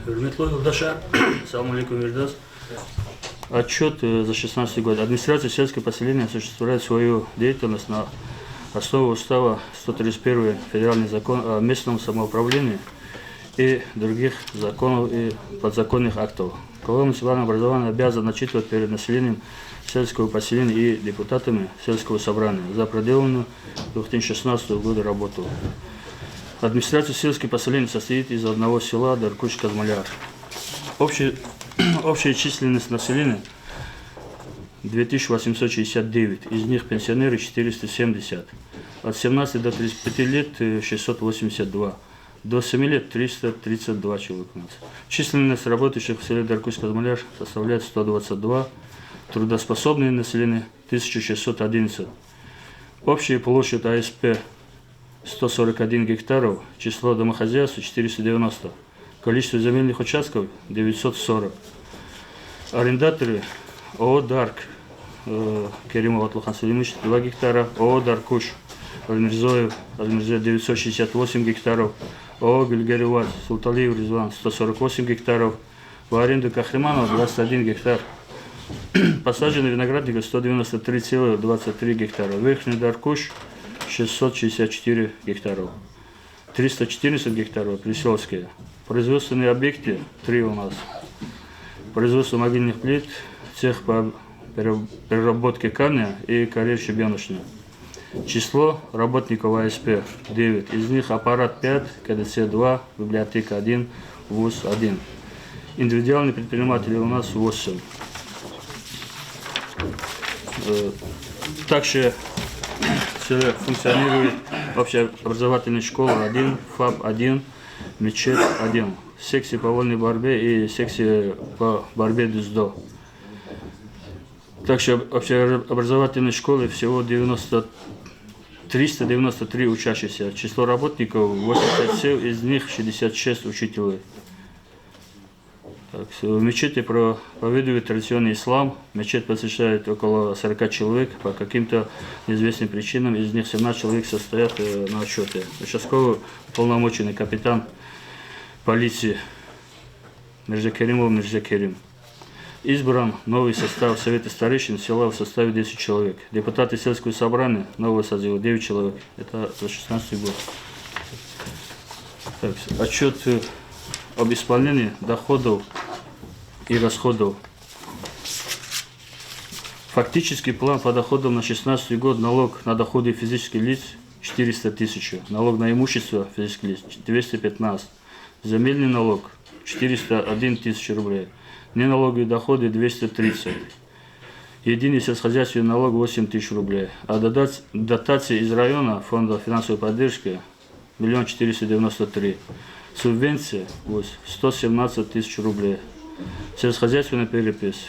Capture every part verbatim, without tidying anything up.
Гьуьрметлу юлдашар, салам алейкум виридаз. Отчёт, э, за шестнадцатый год. Администрация сельского поселения осуществляет свою деятельность на основе устава сто тридцать первый, федеральный закон о местном самоуправлении и других законов и подзаконных актов. Глава муниципального образования обязан отчитывать перед населением сельского поселения и депутатами сельского собрания за проделанную две тысячи шестнадцатого года работу. Администрация сельских поселений состоит из одного села Даркуш-Казмаляр. Общая, общая численность населения две тысячи восемьсот шестьдесят девять, из них пенсионеры четыреста семьдесят, от семнадцати до тридцати пяти лет, э, шестьсот восемьдесят два, до семи лет триста тридцать два человека у нас. Численность работающих в селе Даркуш-Казмаляр составляет сто двадцать два, трудоспособное население тысяча шестьсот одиннадцать. Общая площадь А С П сто сорок один гектаров, число домохозяйств четыреста девяносто, количество земельных участков девятьсот сорок. Арендаторы: О О Дарк, э, Керимов Атлухан Селимович, два гектара, О О Даркуш, Альмирзоев Альмирзоев, девятьсот шестьдесят восемь гектаров, О О Гильгереваз Султалиев Ризван, сто сорок восемь гектаров, в аренду Кахриманова двадцать один гектар. Посажено виноградников сто девяносто три целых двадцать три гектара. Верхний Даркуш шестьсот шестьдесят четыре гектара. Триста четырнадцать гектаров приселские. Производственные объекты три у нас. Производство могильных плит, цех по пере-, переработке камня и карьер щебёночный. Число работников А С П девять, из них аппарат пять, К Д Ц два, библиотека один, вуз один. Индивидуальные предприниматели у нас восемь. Э, также в селе функционирует общеобразовательная школа один, ФАП один, мечеть один, секция по вольной борьбе и секция по борьбе дзюдо. Также об-, общеобразовательной школы всего девяносто, триста девяносто три учащихся. Число работников восемьдесят семь, из них шестьдесят шесть учителей. Так, с-, в мечети проповедуют традиционный ислам. Мечеть посещает около сорока человек. По каким-то неизвестным причинам из них семнадцать человек состоят, э, на учёте. Участковый уполномоченный, капитан полиции Мирзакеримов Мирзакерим. Избран новый состав Совета старейшин села в составе десять человек. Депутаты сельского собрания нового созыва девять человек. Это за шестнадцатый год. Так, отчёт, э, об исполнении доходов и расходов. Фактический план по доходам на шестнадцатый год: налог на доходы физических лиц четыреста тысяч, налог на имущество физических лиц двести пятнадцать, земельный налог четыреста один тысяч рублей, неналоговые доходы двести тридцать, единый сельскохозяйственный налог восемь тысяч рублей, а дотац-, дотации из района фонда финансовой поддержки миллион четыреста девяносто три, субвенция вуз сто семнадцать тысяч рублей, сельскохозяйственная перепись,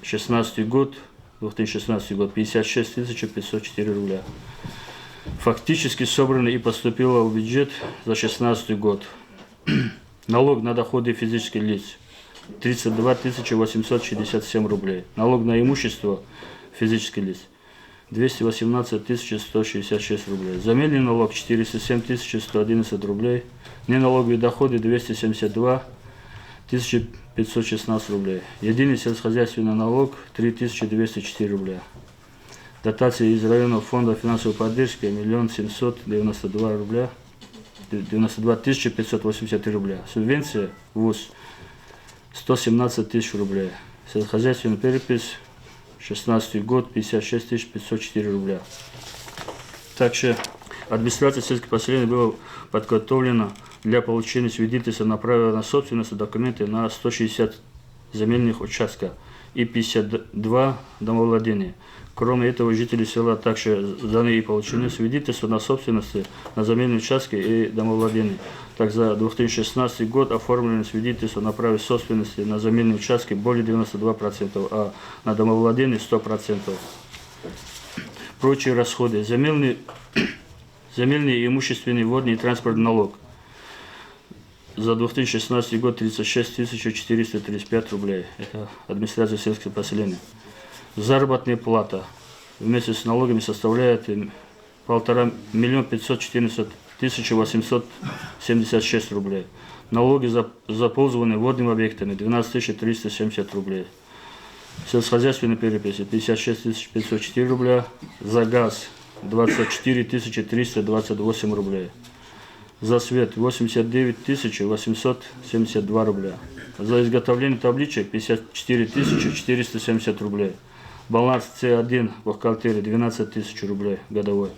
шестнадцатый год, две тысячи шестнадцатый год, пятьдесят шесть тысяч пятьсот четыре рубля. Фактически собрано и поступило в бюджет за шестнадцатый год. Налог на доходы физических лиц тридцать два тысячи восемьсот шестьдесят семь рублей. Налог на имущество физических лиц двести восемнадцать тысяч сто шестьдесят шесть рублей. Земельный налог четыреста семь тысяч сто одиннадцать рублей. Неналоговые доходы двести семьдесят два тысячи пятьсот шестнадцать рублей. Единый сельскохозяйственный налог три тысячи двести четыре рубля. Дотация из районного фонда финансовой поддержки миллион семьсот девяносто два рубля, девяносто два тысячи пятьсот восемьдесят три рубля. Субвенция вуз сто семнадцать тысяч рублей. Сельскохозяйственная перепись, шестнадцатый год, пятьдесят шесть тысяч пятьсот четыре рубля. Также администрация сельских поселений была подготовлена для получения свидетельства на право на собственность, документы на сто шестьдесят земельных участка и пятьдесят два домовладения. Кроме этого, жители села также сданы и получены свидетельства на собственность на земельные участки и домовладения. Так, за две тысячи шестнадцатый год оформлено свидетельство на право собственности на земельные участки более девяносто два процента, а на домовладение сто процентов. Прочие расходы. Земельный, земельный, имущественный, водный и транспортный налог. За две тысячи шестнадцатый год тридцать шесть тысяч четыреста тридцать пять рублей. Это администрация сельских поселений. Заработная плата вместе с налогами составляет, м, полтора миллиона пятьсот четырнадцать тысяч восемьсот семьдесят шесть рублей. Налоги за, за пользование водными объектами — двенадцать тысяч триста семьдесят рублей. Сельскохозяйственные переписи — пятьдесят шесть тысяч пятьсот четыре рубля. За газ — двадцать четыре тысячи триста двадцать восемь рублей. За свет — восемьдесят девять тысяч восемьсот семьдесят два рубля. За изготовление табличек — пятьдесят четыре тысячи четыреста семьдесят рублей. Баланс Ц один бухгалтерии — двенадцать тысяч рублей годовой.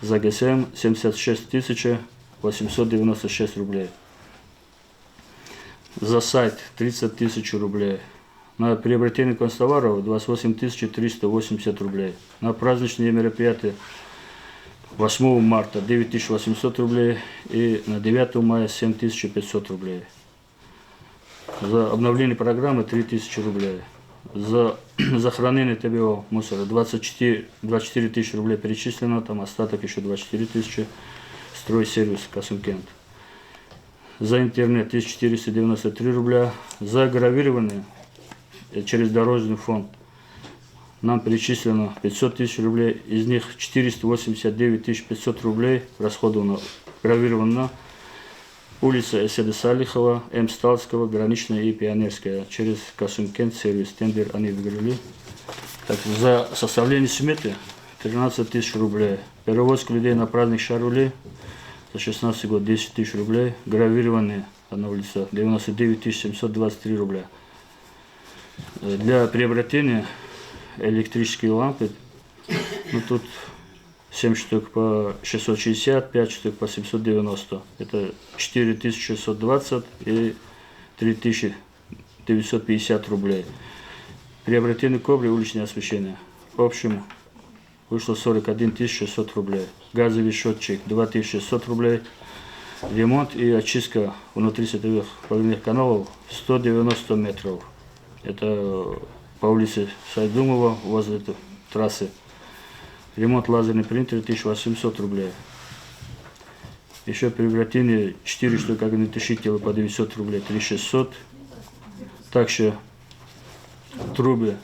За ГСМ — семьдесят шесть тысяч восемьсот девяносто шесть рублей. За сайт — тридцать тысяч рублей. На приобретение констоваров — двадцать восемь тысяч триста восемьдесят рублей. На праздничные мероприятия восьмого марта — девять тысяч восемьсот рублей и на девятого мая — семь тысяч пятьсот рублей. За обновление программы — три тысячи рублей. За, за хранение ТБО мусора двадцать четыре, двадцать четыре тысячи рублей перечислено, там остаток ещё двадцать четыре тысячи, стройсервис Касымкент. За интернет — тысяча четыреста девяносто три рубля. За гравирование, э, через дорожный фонд нам перечислено пятьсот тысяч рублей, из них четыреста восемьдесят девять тысяч пятьсот рублей расходовано, гравировано. Улица Эседа Салихова, М. Стальского, Граничная и Пионерская, через Касымкент сервис, тендер они выиграли. Так, за составление сметы — тринадцать тысяч рублей. Перевозка людей на праздник Шарвили за шестнадцатый год — десять тысяч рублей. Гравирование, одна улица, девяносто девять тысяч семьсот двадцать три рубля. Э, для приобретения электрические лампы, ну, тут семь штук по шестьсот шестьдесят, пять штук по семьсот девяносто. Это четыре тысячи шестьсот двадцать и три тысячи девятьсот пятьдесят рублей. Приобретение кобры, уличное освещение. В общем, вышло сорок один тысяч шестьсот рублей. Газовый счётчик — два тысячи шестьсот рублей. Ремонт и очистка внутрисетевых водных каналов — сто девяносто метров. Это по улице Сайдумова, возле т-, трассы. Ремонт лазерный принтер — тысяча восемьсот рублей. Ещё приобретение четыре штук огнетушителя по девятьсот рублей, три шестьсот. Также трубы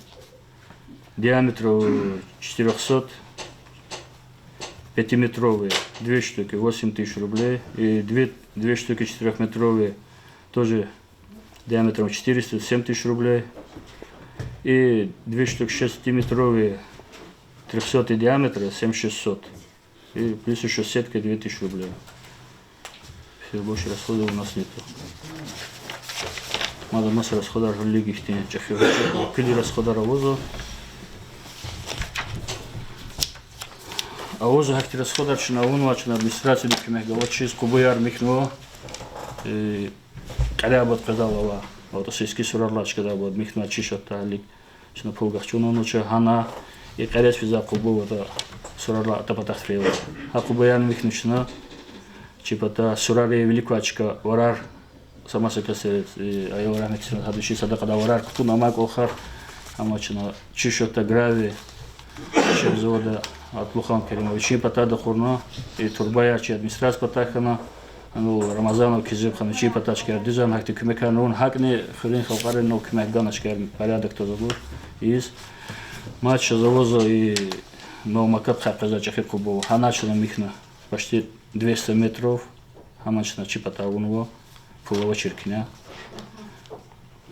диаметром четырёхсот, пятиметровые, две штуки — восемь тысяч рублей, и две, две штуки четырёхметровые, тоже диаметром четыреста — семь тысяч рублей, и две штуки шестиметровые, трёхсот диаметра — семь шестьсот. И плюс ещё сетка — две тысячи рублей. Всё, больше расходов у нас нету. Мада маса расходар гьуьлуьз ихьтин чӀехи, пуд расходар авазва. Авазва гьахьтин расходар, чна авунва, чна администрацияди куьмек гала, чиз къубаяр михьнава. Э, кьарабад къведалди ава, ватӀа сиски сурарилай чкадайбур михьнава, чи шатдалик. Чна пул гахчунва чна гьана, и кьарез физвай къубу ватӀа сурарилай атӀа патахъ фейила. Гьа къубаяр михьна чна, чи пата сурарин вилик квай чка варар, са маса касди, э, аялар, рагьметдиз гьада вичин садакьадай варар кутуна амай кӀвалахар, амма чна чи шатда гравий, шемзавода Атлухан Керима вичин патай акъудна, и турбаяр чи администрация патай хьана, ана Рамазанов Кизимхан вичин патай чкаяр дуьз ана, гьахьтин куьмекар авуна, гьакӀни хуьруьн халкьари ана куьмек гана чкаяр порядок твазва абур ийиз. Мад чаз авазва и Новая Макапха къвезвай чӀехи къубу, гьана чна михьна почти двести метров, гьамни чна чи патай авунва, пул авачир кьиляй.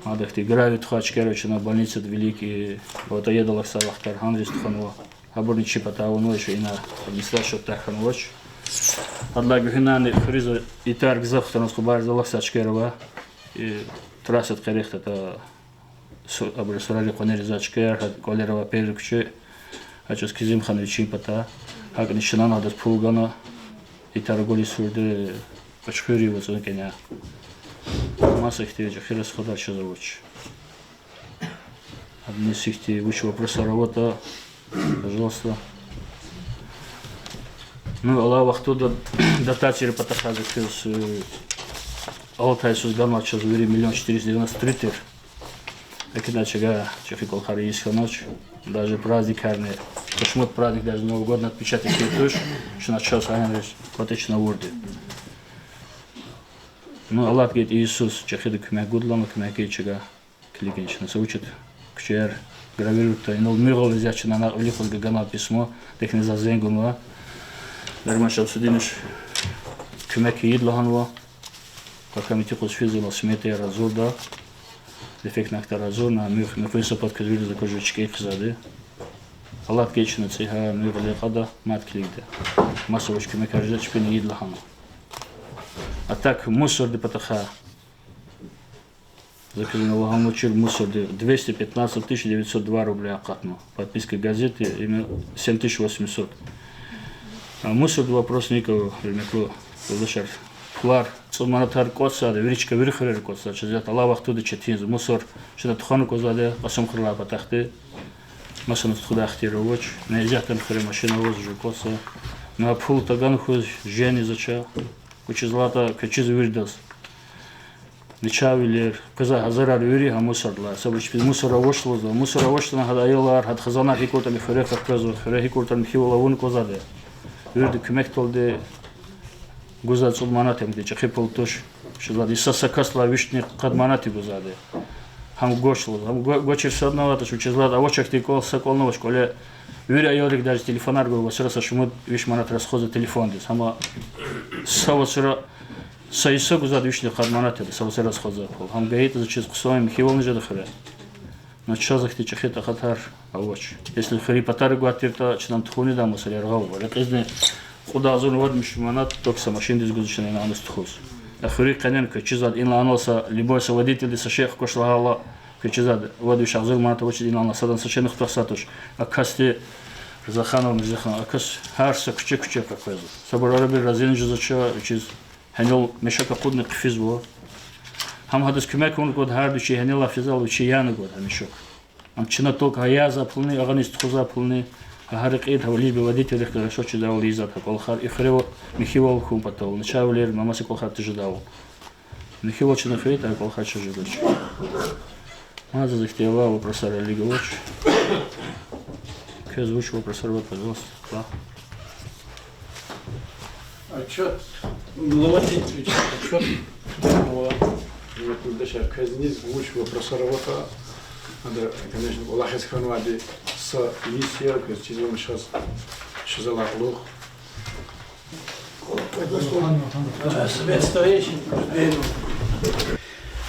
Гьадахьтин гравий тухвай чкаяр ава чна больницадин вилик, и ватӀа ядалай са вахтар гьанриз тухванва. Гьабурни чи патай авунва, иши ина администрация шатда хьанвач. Гьадалай гуьгьуьнани хуьруьз итар гзаф хтанваз къубайриз алахъзавай чкаяр ава. И трассадин къерехда та су-, абуру сурарин къванер ийизвай чкаяр, гьа кӀвалера авай первый куьче, гьа чӀавуз Кизимхан вичин патай, гьакӀни чнани гьадаз пул гана, итар гвайди суьрди Кьуьчхуьрдин вацӀун кӀаняй. Маса ихьтин чӀехи расходар чаз авач. Административный вуч вопросар аватӀа, пожалуйста. Ну, алай вахтунда дотацийрин патахъай за квез, э, алатай йисуз ганвай чаз вири миллион четыреста девяносто три тир. Экуьнай чавай чӀехи кӀвалахар ийиз хьанач. Даже праздникарни, кошмот праздник, даже новогодний отмечать ийиз туш, чна чаз гьанриз кӀватӀ чна авурди. Ну, Аллагьди гайитӀа йисуз чӀехиди куьмек гудалана, куьмек ийин чавай. Килигин чна са вучтин куьчеяр гравировать авунва, инал муьгъ галаз яз чна накь вилик хьуз ганвай письмо, эхни заз зенг авунва. Берман Шамсудинович куьмек ийида лагьанва. Гьакам итимхъуз физва, сметаяр гьазурда, дефектный актар гьазурна, муьгъ, муькъуьн са пад квез виридаз аквазва чкӀи хъийизва. Алад гечна цӀи гьа муьгъ лекьада, мад килигда. Маса вуч куьмекар жеда чпин ийида лагьана. А так мусордин патахъай. За квез лагьанвачир, мусордин двести пятнадцать тысяч девятьсот два рубля акъатна. Подписка газеты, именно семь тысяч восемьсот. А мусордин вопрос нико, гьуьрметлу юлдашар. Пулар, цӀуд манатар кӀватӀзавайди, вири чка, вири хуьрера кӀватӀзавайди, чаз ятӀа алай вахтунда четинзава. Мусор чна тухвана кӀанзавайди Кьасумхуьрелай патахъди. Масаназ тухудай ихтияр авач. На язятан хуьре машина аваз жув кӀватӀзава. На пул тагана хьуз жени зача. Вучиз лагьайтӀа квез чизва виридаз. Начагъвилер, къвезвай гьазарар вири гьа мусордилай. Сабур чпиз мусор авач лугьузва. Мусор авачтӀани гьада аялар, гьада хизанар гьи кӀватӀани хуьре къекъвезва, хуьре гьи кӀватӀани михьивал авуна кӀанзавайди. Вирида куьмек тавурди гузвай цӀуд манат я, амма чӀехи пул туш, вучиз лагьайтӀа са, са касдилай вишни къад манат я гузвайди. Гьам гвач лугьуз, гьам гва-, гвачир садни аватӀа, вучиз лагьайтӀа авач ахьтин кӀвал, са кӀвални авач кӀвале. Вири аялрик даже телефонар гва, вацра са шумуд виш манат расходзава телефондиз. Гьама са вацра са йиса гузвайди вишни къад манат я, са вацра расходзава пул. Гьам гайитӀа заз чиз хъсан я, михьивални жеда хуьре. Но чаз ахьтин чӀехи такьатар авач. Если хуьруьн патара гватиртӀа, чна ам тухунида, мусор яргъа ава. Рекьизни кьуд агъзурни вад виш манат только са машиндиз гузва чна инлай-анлай тухуз. А хуьруьн къене квез чизвайди, инлай-анлай са, любой са водительди са шей хкваш лагьайла, квез чизвайди вад виш агъзур манат авачиз инлай-анлай садан са шейни хутахзавайди туш. А касди, Рзаханов Мирзахан, а кас гьар са куьче-куьче къекъвезва. Сабур арабур разини жезвач, вучиз гьанал мешок акъудна хъфизва. Гьам гьадаз куьмек авуна кӀанда, гьарда вичи гьанал физвайла вичи яна кӀанда гьа мешок. Ам чна только гьа язавай пулни, агъаниз тухузвай пулни, гьа рекьида гьава, лишь бы водительрихъ хорошо чизвайвал ийизвайди гьа кӀвалахар, и хуьре михьивал хьун патал, начагъвилер, маса кӀвалахар тежедайвал. Михьивал чна хуьрайтӀа, а кӀвалахар чаз жедач. Мад заз ихьтин авай вопросар вилик авач. Квез вуч вопросар ава, пожалуйста, лагь. Отчёт, Глава Дмитриевич, отчёт. Юлдашар, квез низ вуч вопросар аватӀа, ада, конечно, кӀвалахиз хьанвайди са йис я, квез чизва чаз, чаз алакьлух.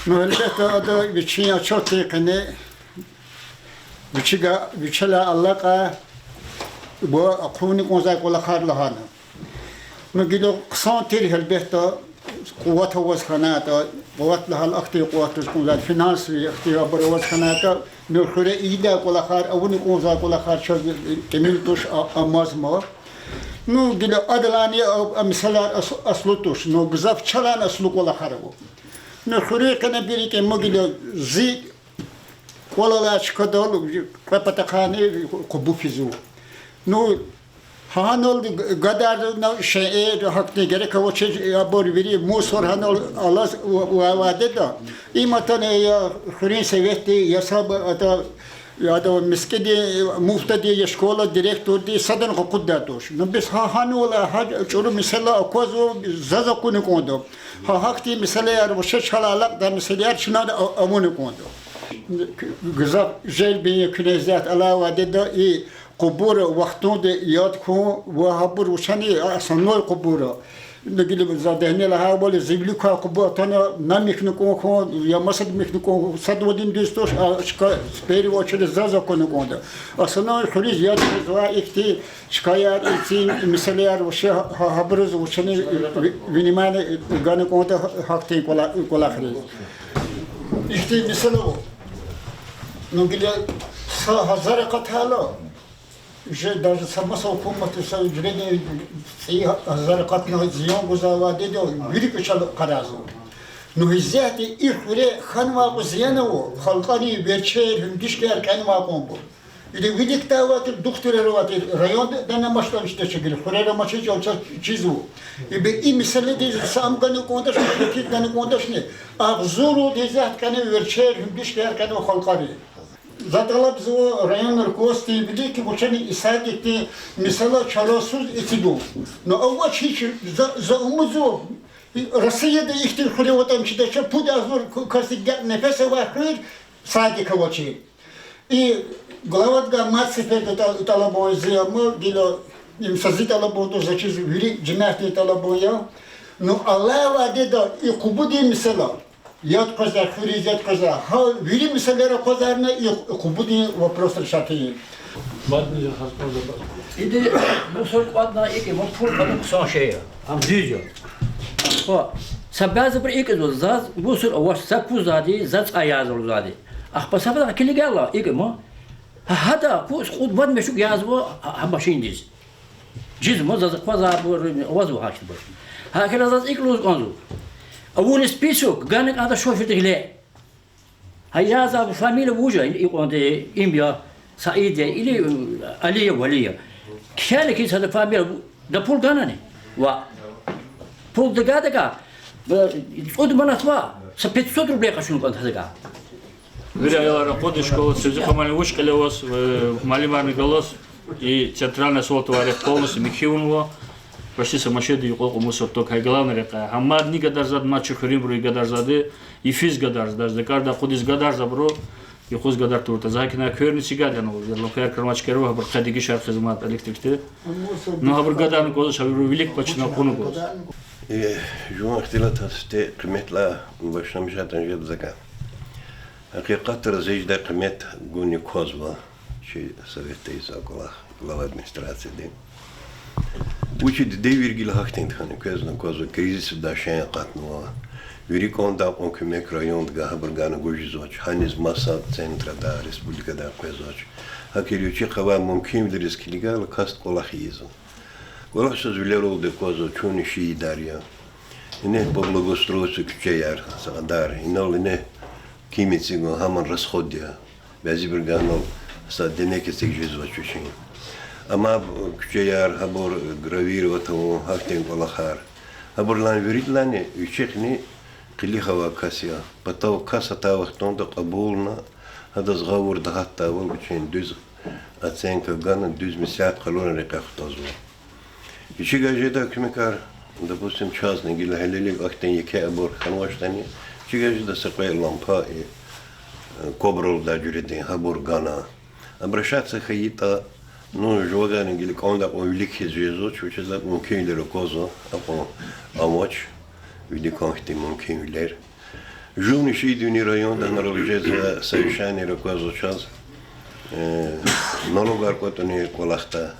Ну, гьелбетда, ада вичин отчётдин къене вичи га-, вичелай алакьай ва хъувуна кӀанзавай кӀвалахар лагьана. Ну, гила хъсан тир, гьелбетда, къуват аваз хьанайтӀа, къуват лагьайла ахьтин къуват аваз кӀанзавай, финансовый ахьтин абур аваз хьанайтӀа, ну, хуьре ийидай кӀвалахар, авуна кӀанзавай кӀвалахар чаз тӀимил туш, а-, амазма. Ну, гила адалайни а, а месэлаяр ас-, аслу туш, ну, гзаф чалайни аслу кӀвалахар ава. Ну, хуьруьн къене вири кӀи, ну, гила зи кӀвал алай чкадал кьве патахъайни къубу физва. Ну, гьанал гадарна шейэр, гьахьтин герек авачир абур вири мусор гьанал алаз ва-, ва-, вадеда. Им атана я хуьруьн советди, я саба ата, я ада мискӀинди муфтиди, я школа директорди, садани къакъуддай туш. Ну, бес гьа-, гьанал гьа чӀуру месэла аквазва, заз акуна кӀанда. Гьа гьахьтин месэлаяр, вообще чалай алакьдай месэлаяр чна а-, авуна кӀанда. Гзаф желб я куьне исятда алай вадеда и къубур вахтунда яд хьун ва гьабур вучани основной къубур. Гила за дегьне лагьайвал, зи вилик квай къубур атана, нам михьна кӀан хьун, я масад михьна кӀан хьун, сад вадин дуьз туш, а чка в первую очередь заз акуна кӀанда. Основной хуьруьз яд гъизвай ихьтин чкаяр, ицин месэлаяр вообще гьа-, гьабуруз вучани ви-, внимание гана кӀанда гьахьтин кӀвала-, кӀвалахриз. Ихьтин месэла ава. Ну, гила са гьазар акъатайла, уже даже са маса гьукуматди са уьжредин цӀийи гьазар акъатна зиян гузвайди я, вири кӀвачел къарагъзава. Ну, исятда и хуьре хьанвай кьван зиян ава, халкьарин верчер, гьуьмдишкаяр кьенвай кьван ава. Ида виликдай авай тир, духтурар авай тир, райондани амачтӀа, вичдачагир хуьрера амачир чӀал чаз чизва. Ида и месэладиз са ам гана кӀандачни, хьтин гана кӀандачни, агъзурдалди исятда кьенва верчер, гьуьмдишкаяр кьенва халкьарин. За тӀалабзава район руководстводин вилик, вучани и садикдин месэла чарасуз эцигун. Ну, авач гьич, за, за умудзава, Россияда ихьтин хуьре аватӀани чидач, пуд агъзур ку-, касдик гекь нефес авай хуьр, садик авачир. И главадгай мад сеферда тӀал-, тӀалабун зи ама, гила им са зи тӀалабун туш, заз чиз вири жемятдин тӀалабун я. Ну, алай вахтунда и къубудин месэла, яд къвезвай, хуьруьз яд къвезвай, гьа вири месэлаяр акъвазарна, и, и къубудин вопрос решать ийин. Мадни жагъаз кӀанзава. Ида мусор кӀватӀна икӀ, ма пул кьуна хъсан шей я. Ам дуьз я. Ва са бязибуру икӀ лугьузва: заз мусор авач, са пул зайди, за цӀай язва лугьузвайди. Ахпа са фад килигайла икӀ ма. Гьа, гьада кӀус кьуд-вад мешук язва гьа, гьа машиндиз. Жезва ма, заз аквазвайбур, авазва гьахьтинбур. ГьакӀ хьайила заз икӀ лугьуз кӀанзава: авуна список, гана кӀанда шофердин гъиле. Гьа язавай фамилия вуж я, икьванди, им я, Саид я или, м, Али я, Вали я. Кхьена хьи сада фамилия, да пул ганани? Ва пул дагадакай, э, цӀуд манат ва са пятьсот рублей къачуна кӀанда гьадакай. Вири аялар акъудиз школадиз, зи къамани вуч кьиле аваз, э, муаллимарни галаз, и центральный асфальтовый арек полностью михьи авунва. Почти са машинди юкьва-юкьва мусорток, гьа главный рекьяй. Гьа мадни гадарзавайди, мад чи хуьруьнбуру гадарзавайди, йифиз гадарзавайди, декӀардай акъудиз гадарзавайбуру, юкъуз гадар тавуртӀа. За гьакӀ ина куьрни ци гад яна, лапаяр кармачкерва, гьабур къведи гишар хизмат электрикди. Ну, гьабур гадарна кӀанзавач, гьабуру вилик квачна кьуна кӀанзава. Э, жуван ихтилат гьатте, къиметлу башламишайтӀани жеда закай. Гьакъикъатда зи жедай къимет гуни квазва чи советда ийизвай кӀвалах, глава администрациядин. Вучиз дидедин виргила гьахьтинди хьана, квезни квазва, кризисдай шейни акъатнава. Вири кӀандай кьван куьмек райондай гьабур гана гуз жезвач, гьаниз маса центрдай, республикадай къвезвач. ГьакӀ хьайила вичихъ авай мумкинвилериз килигайла касди кӀвалах ийизва. КӀвалах чаз вилералди аквазва, чунни шиидар я. Ингье по благоустройству куьчеяр, са кьадар. Инал ингье ким эцигун, гьамни расход я. Бязибуруз гана са денег эцигиз жезвач вичин. Амма куьчеяр, гьабур гравировать авун, гьахьтин кӀвалахар. Гьабурулай виридалайни вичихъни къилих авай кас я. Патав кас атай вахтунда кьабулна, гьадаз гъавурда гьатдайвал вичин дуьз оценка гана, дуьз меслят къалурун рекье хутазва. Вичивай жедай куьмекар, допустим, чазни гила гьелелиг ахьтин еке абур хьанвачтӀани, вичивай жеда са кьве лампа, э, квабралдай жуьредин, гьабур гана. Обращаться хьайитӀа, ну, жувагайни гила кӀандай кьван вилик хьиз жезва, вучиз лагьайтӀа мумкинвилер аквазва, акьван авач, виликан хьтин мумкинвилер. Жувни шиидини районда гьанрал жезва, совещаниер аквазва чаз, э, налогар кӀватӀунин кӀвалахда.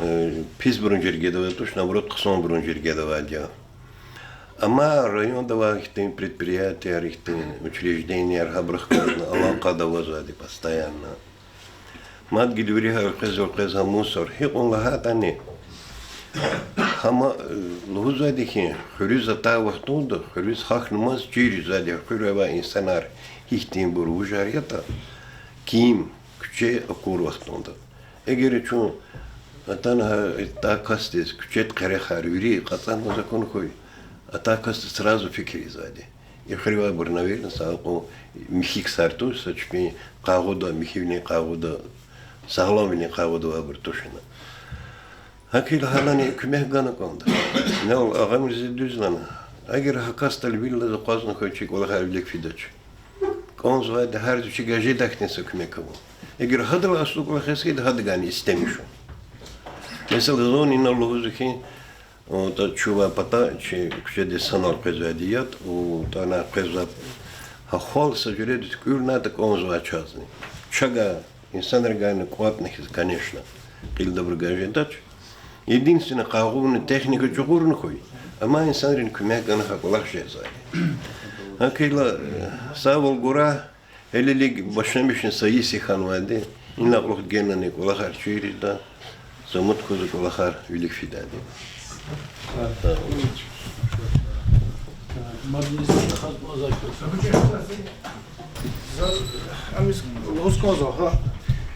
Э, писбурун жергеда авайди туш, наоборот, хъсанбурун жергеда авайди я. Амма районда авай ихьтин предприятияр, ихьтин учрежденияр гьабурухъ галазни алакъада авазвайди постоянно. Мад гила вири гьа къвез-къвез гьа мусор. Гьикьван лагьайтӀани, гьама, э, лугьузвайди хьи, хуьруьз атай вахтунда, хуьруьз гьахьнамаз чир жезвайди я, хуьре авай инсанар гьихьтинбур, вужар ятӀа, ким, куьче акур вахтунда. Эгер чун атана гьа атай касдиз куьчед, къерехар вири кьацӀанмаз акуна хьуй, атай касдиз сразу фикир ийизвайди. И хуьре авайбур, наверно, са акьван михьи ксар туш, са чпин къайгъуда, михьивилин къайгъуда, сагъламвилин къайгъуда авайбур туш ина. ГьакӀ хьайила гьадани куьмек гана кӀанда. Инал агъамриз дуьз лагьана. Эгер гьа касдал вил алаз акъвазна хьуй, чи кӀвалахар вилик фидач. КӀанзавайди гьар вичивай жедайдин са куьмек ава. Эгер гьадалай аслу кӀвалах хьиз хьайитӀа, гьадагайни истемиш я. Месела, зун инал лугьузва хьи, атӀа чун авай пата чи куьчедиз санал къвезвайди ятӀа, атӀана къвезвай гьа хвал са жуьреда туькӀуьрнатӀа кӀанзавай чазни. Чагай, инсанригайни кӀватӀна хьиз, конечно, кьилди абурувай жедач. Единственное, къайгъуна техника чугъурна хьуй, амма инсанрин куьмек гана гьа кӀвалах жезвайди. ГьакӀ хьайила, э, савал гурай, гьелелиг башламишна са йис хьанвайди, инлай кьулухъ генани кӀвалахар чир жеда, са умуд кузва кӀвалахар вилик фидайди. Заз, ам ийиз лугьуз кӀанзава, гьа,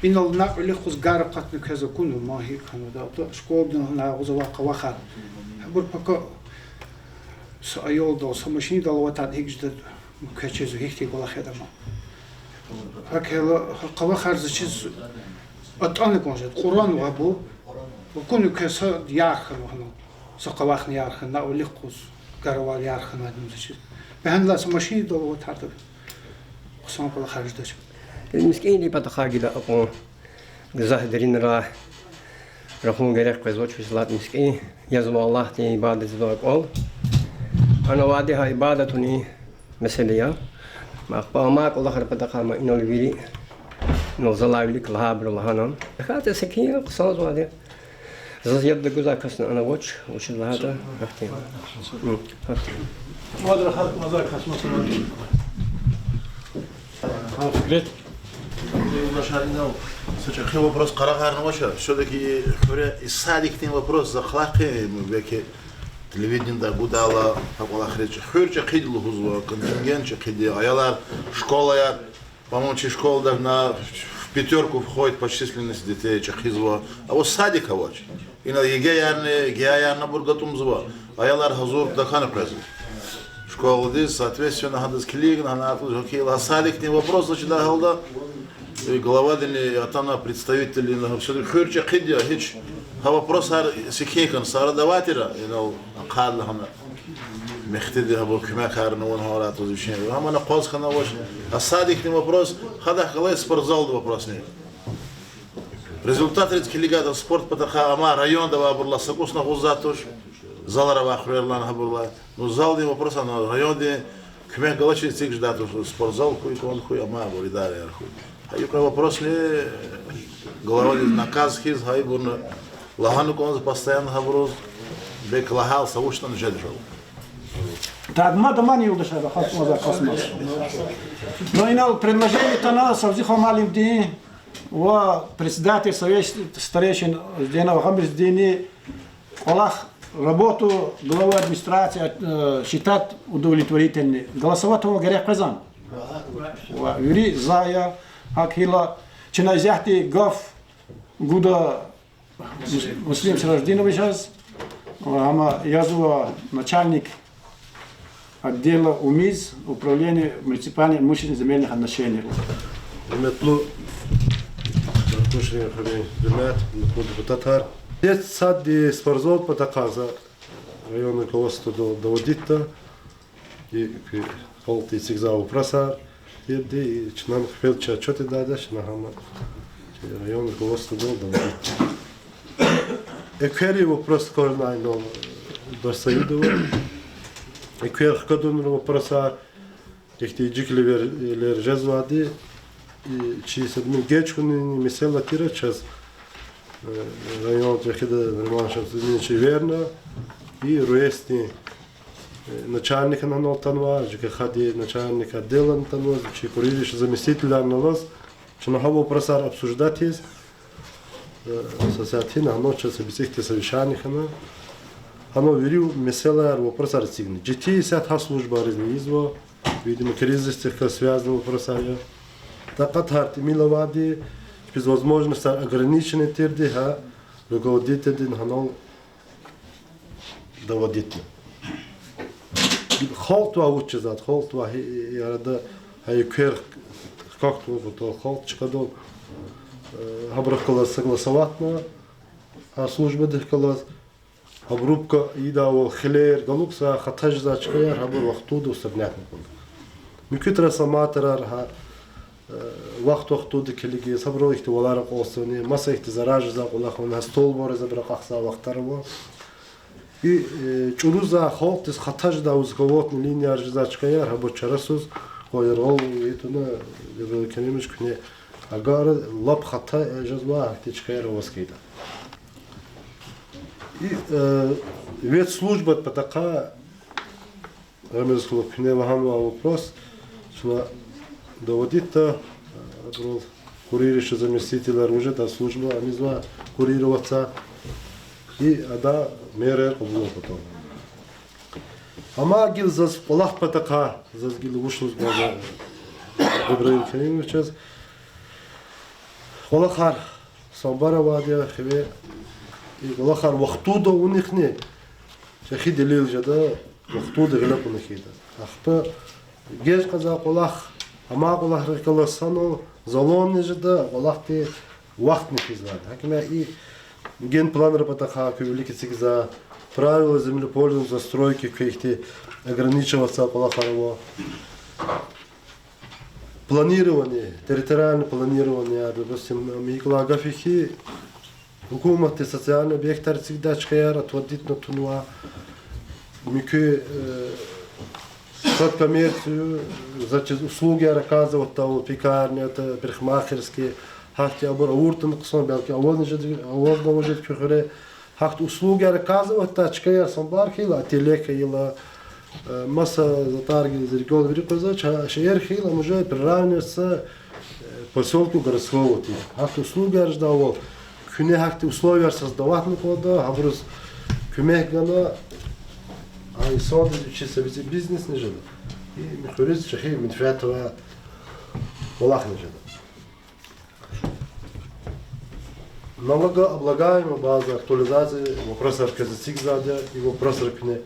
инал накьв вилик куз гар акъатна квез акунва, ма гьикӀ хьанвайди, школадин гьана агъузавай къавахар. Гьабур пака са аялдал, са машиндал аватайд гьикӀ жеда, квез чизва, гьихьтин кӀвалах ятӀа ма. ГьакӀ хьайила, къавахар заз чиз атӀана кӀан жеда, Къуръан ва абур. Акуна квез са яр хьанва гьана. Са къавахни яр хьана, накьв вилик куз, гар авай яр хьанвайди ма заз чиз. Бегьенлай са машиндал аватайд хъсан кӀвалахар жедач. МискӀиндин патахъай гила акьван гзаф деринрай рахун герек къвезвач, вучиз лагьайтӀа мискӀин язва Аллагьдин ибадатзавай кӀвал. Ана авайди гьа ибадатунин месэла я. Ахпа амай кӀвалахрин патахъай ма инал вири, инал залай вилик лагьайбуру лагьана. ХьайитӀа секин я, хъсанзавайди я. Заз яд тагузвай касни ана авач, вучиз лагьайтӀа гьахьтин. Гьахьтин. Мад рахаз, мазай кас масала. Гьа, фикирет. Юлдашар, инал са чӀехи вопрос къарагъарнавач, все-таки хуьре и садикдин вопрос за хълагьайтӀа, белки телевидениедай гудайла, гьа кӀвалахриз хуьр чӀехиди лугьузва, контингент чӀехиди, аялар, школаяр, по-моему, чи школадай в пятёрку входит по численности детей, чӀехизва. А вот садик авач. Инал ЕГЭ-ярни, ГИА-ярни абур гатӀумзава. Аялар гьазур тахьана къвезва школадиз, соответственно, гьадаз килигна, гьана акьван гьакӀ хьайила, гьа садикдин вопрос заз чидай гьалда, и главадини атана представитель, инал гьа все-таки хуьр чӀехиди я, гьич гьа вопросар секин хьана, сара давайтӀа, инал ахъайдалай гьана мехтиди гьабур куьмекарна авун гьарай туз вичин. Гьамни акъваз хьанавач, а садикдин вопрос, гьадахъ галай спортзалдин вопросни. Результатриз килигайтӀа, спорт патахъай амай районда авайбурулай са кӀусни агъуз жедай туш, залар авай хуьрерилайни гьабурулай. Ну, залдин вопрос ана райондин куьмек галачиз эциг жедай туш, спортзал хьуй, кӀвал хьуй, амай абур идараяр хьуй. Гьа икьван вопросни главадиз наказ хьиз, гьа ибурни лагьана кӀанзава постоянно гьабуруз, белки лагьайла са вуч ятӀани жеда жал. Тагма даман, юлдашар, хас маза, хас маза. Но инал предложение атана Савзихан муаллимдин ва председатель совет старейшин Зейнал Гъамбиевадини кӀвалах, работу главы администрации, э, считать удовлетворительный. Голосовать авун герек къвезва. Ва вири за я, гьакӀ хьайила, чна исятда гаф гуда Мус-, Муслим Сираждиновичаз, ва гьам язва начальник отдела УМИЗ, управления муниципальных имущественных земельных отношений. Гьуьрметлу Даркъушрин хуьруьн жемят, гьуьрметлу депутатар. Детсаддин спортзал патахъай за районное руководстводал доводитьда, и куь халкьди эцигзавай вопросар тирди, и чна хпел чи отчёт ийида, чна гьам чи районное руководстводал доводитьда. Экверин вопрос кваз инал, Дашсаидова. Эквер хкадунрин вопросар, ихьтин жикьливер жезвайди, и чи са тӀимил геж хьунин месэла тир чаз, э, райондин чӀехиди Нариман Шамсудинович эверна, и РУЭС-дин, э, начальникни анал атанва, ЖКХ-дин начальник отдела атанва, чи куририш заместитель галаз, чна гьа вопросар обсуждать ийиз, э, са сятина гьана чаз са бицӀи хьтин совещание хьана. Гьана вири месэлаяр, вопросар эцигна. Жеди исятда гьа службайризни ийизва, видимо, кризисдихъ галаз связанный вопросар я. Такьатар тӀимил авайди, чпиз возможностьар ограниченный тирди, гьа руководительдини гьанал доводитьна. Халкьдивай вуч жезватӀа, халкьдивай гьи арада гьа эквер хкахь тавун патал халкь чкадал, э, гьабурухъ галаз согласоватьна, гьа службадихъ галаз, обрубка ийидайвал хилер, галукьзавай, хата жезвай чкаяр, гьабур вахтунда устранятьна кӀанда. Муькуь трансформаторар гьа, э, вахт-вахтунда килигиз, гьабурал ихьтин валар акьалтзавани, маса ихьтин зарар жезвай кӀвалах авани, гьа столбариз абур акьахзавай вахтар ава. И, э, чӀурузавай, халкьдиз хата жедай высоковольтный линияр жезвай чкаяр, гьабур чарасуз къвайрал ятӀани, Габриил Керимович, куьне агакьара, лап хата жезвай гьахьтин чкаяр аваз хьайитӀа. И, э, ветслужбадин патахъай, Рамиз халу, куьне лагьанвай вопрос чна доводитьда, э, абурал курировавай заместителар, уже та служба амизва курироваться, и ада мераяр кьабулун патал. Амма гила заз кӀвалахдин патахъай, заз гила вуч лугьуз кӀанзава Габриил Керимовичаз, кӀвалахар самбар авайди я, хиве, и кӀвалахар вахтунда авунихъни чӀехи делил жеда, вахтунда гъиле кьуна хьайитӀа. Ахпа геж кьазвай кӀвалах, амай кӀвалахрихъ галаз санал заланни жеда, кӀвалахдин вахтни физвайди. ГьакӀ хьайила и генпланрин патахъай куь вилик эцигзавай, правила землепользования, застройки, квехъ ихьтин ограничиваться кӀвалахар ава. Планирование, территориальное планирование, допустим, ам икӀ лагьай гаф я хьи, гьукуматдин социальный объектар эцигдай чкаяр отводитьна тунва. Муькуь, э, сад коммерцию, заз чиз услуги оказывать ийидайвал, пекарня, это, парикмахерский, гьахьтин абур авуртӀани хъсан, белки авазни жеди, авазни жеди куь хуьре. Гьахьтин услуги оказывать ийидай чкаяр, самбар хьайила, телека хьайила, э, маса затӀар гила, зи рикӀел вири къвезвач, гьа шейэр хьайила, ам уже приравнивается, э, к посёлку городского типа. Гьахьтин услугаяр жедайвал, куьне гьахьтин условияяр создаватьна кӀанда, гьабуруз куьмек гана, а инсандиз вичиз са бицӀи бизнесни жеда. И муькуь хуьруьз чӀехи менфят авай кӀвалахни жеда. Налогооблагаемая база, актуализация, вопросар квез эцигзавайди я, и вопросар куьне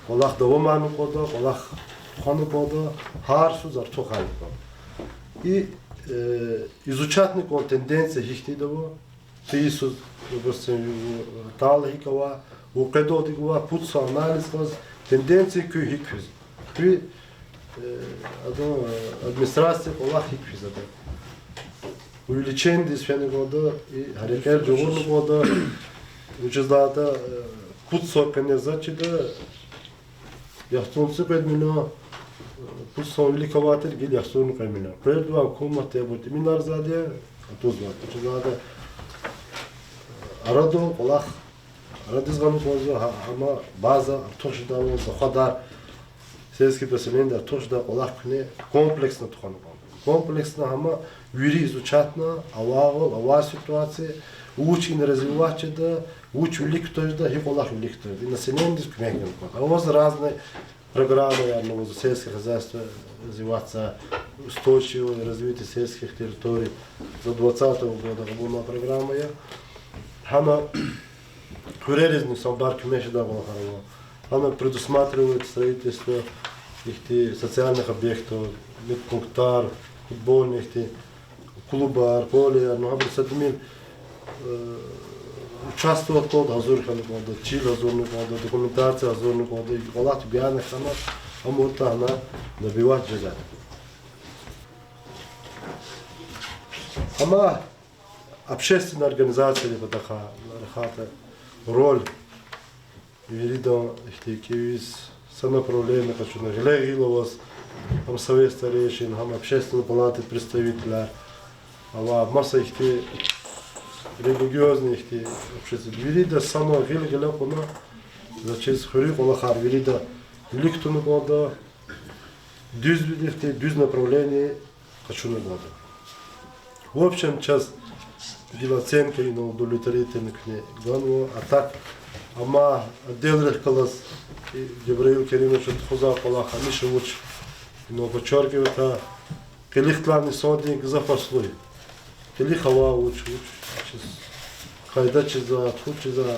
кӀвалах давамарна кӀанда, кӀвалах тухвана кӀанда, гьар йисуз артух хьана кӀанда. И, э, изучатьна кӀанда тенденция гьихьтинди ава, ци йисуз, допустим, талгьа гьикӀ ава, вун къведалди гва, пуд йисан анализ кьаз, тенденция куь гьикӀ физ. Куь, э, адан, э, администрация кӀвалах гьикӀ физ адан. Увеличениедиз фена кӀанда, и гьерекат жагъурна кӀанда, вучиз лагьайтӀа, э, пуд йисан къене заз чида, яхцӀурни цӀикьвед миллион, э, пуд йисан вилик авай тир гила яхцӀурни кьве миллион. Къвердавай гьукуматди абур тӀимиларзавайди я, атӀузвайди я. Вучиз лагьайтӀа, э, арадал кӀвалах, арадиз гъана кӀанзава, гьа-, гьама база артух жедайвал, доход сельский поселениеда артух жедай кӀвалах куьне комплексно тухвана кӀанда. Комплексно гьама вири изучатьна, авайвал, авай ситуация, вуч ина развивать жеда, вуч вилик кутаз жеда, гьи кӀвалах вилик кутаз жеда. И населениедиз куьмек гана кӀанда. Аваз разные программаярни ава, сельское хозяйство развиваться, устойчивое развитие сельских территорий до двадцатого года, абурун программа я. Гьана хуьреризни самбар куьмек жедай кӀвалахар ава. Гьана предусматривает строительство ихьтин социальных объектов, медпунктар, футбольный ихьтин клубар, полеяр, ну, гьабур са тӀимил, э, участвовать кӀанда, гьазур хьана кӀанда, чил гьазурна кӀанда, документация гьазурна кӀанда, и кӀвалах гана хьана, амуртӀа гьана добивать жеда. Амма общественная организация патахъай рахайтӀа, роль виридан ихьтин кӀевиз са направление къачуна, гъиле-гъил аваз, гьам Совет старейшин, гьам Общественной палаты представителяр ава, маса ихьтин религиозный ихьтин общество. Вирида сама гъил гъиле кьуна, заз чиз хуьруьн кӀвалахар вирида вилик туна кӀанда, дуьз виликди, дуьз направление къачуна кӀанда. В общем, чаз гила оценка ина удовлетворительный куьне ганва, а так, амма отделрихъ галаз, и Жабраил Керимовича тухузвай кӀвалах гьамиша вуч, ина подчеркивать авуртӀа, къилихдилай инсандин гзаф аслу я. Къилих авай вуч, вуч, чиз, къайда чизва, тухуз чизва,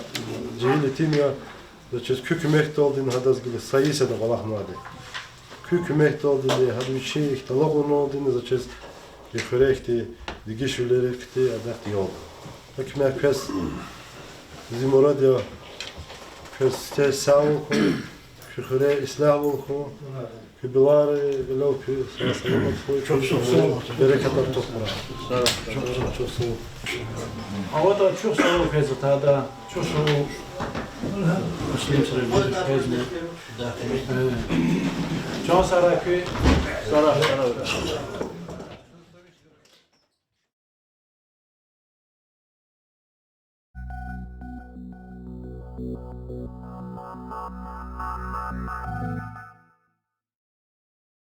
жегьил итим я, заз чиз куь куьмекдалди гьадаз гила са йис яда кӀвалахнавайди. Куь куьмекдалди, гьада вичин талукьарналди заз чиз и хуьре ихьтин дегишвилерихъди адахъ ялда. Гьа куьмек квез, зи мурад я, квез сагъвал хьуй, куь хуьре ислягьвал хьуй, куь балайри гъиле куь сагъ-саламат хьуй, берекат артух хьурай. АватӀа чухсагъул квез атада, чухсагъул. Муслим срезни квезни. Чан сагърай куь.